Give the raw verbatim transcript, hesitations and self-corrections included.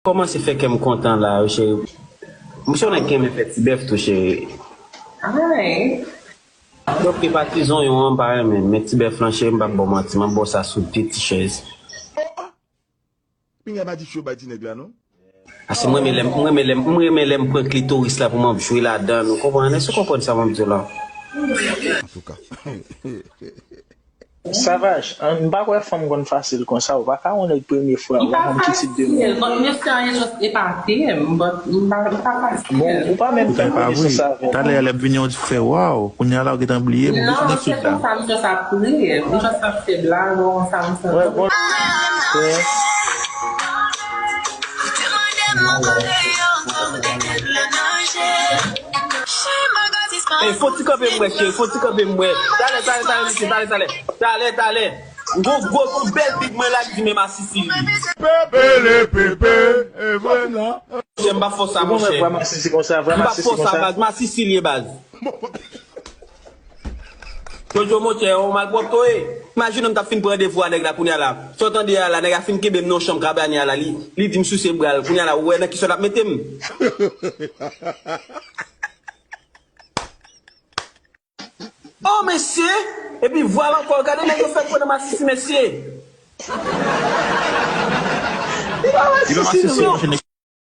Kòmanse fè kè m kontan la, cheri. Monchè, yon nèg ki renmen fè ti bèf tou, cheri. Ay. Donk, e pa ti zonyon an, m pa renmen. Men ti bèf lan, cheri, m p ap ba w manti, m ap ba w sa sou de ti chèz. Pinga pa di cho bay ti nèg la, non? Paske mwen renmen lè m, mwen renmen lè m, mwen renmen lè m pran klitoris la pou m ap jwe ladan l, ou konprann? Èske w konprann sa m ap di w la? Antouka. Savaj, an, m pa kwè fanm konn fasil konsa. Ou pa ka wè yon nèg premye fwa, Li ou pa konn ki tip de moun. Fasil, but mesye an just epate m, but m pa, m pa fasil. Bon, ou pa menm Sa fè pa vre. konesans avè l. Talè a lè m vin yon ti fè waw. Kounye a la ou gentan bliye. Bon, Non, nou se sou la. Konsa, m just ap ri, m just ap fè blag, ou konsa, m santi. Wè, bon. Wè. Ey, fò ti kanpe m wè, cheri, fò ti kanpe m wè. Talè, talè, talè, mesye, talè, talè. Talè, talè. M gon gwo, gon bèl big mwen la ki di men masisi li. Pepele pepe, e vre. Monchè, m pa fò sa, Ou konn wè monchè. vwa masisi konsa, vwa M pa masisi fò sa, konsa. Baz, masisi li ye, Baz. Jojo, monchè, ou malpwòpte w ye. Imajine m t ap fin pran randevou a nèg la kounye a la. Sa w tande a la, nèg la fin kenbe m nan yon chanm kabane a la, li, li di m souse bra l. Kounye a la, ou wè nan kisa l ap mete m? Oh, mesye! Epi vwal ankò, gade nèg yo fè kwè nan masisi, mesye! Li pa masisi, non.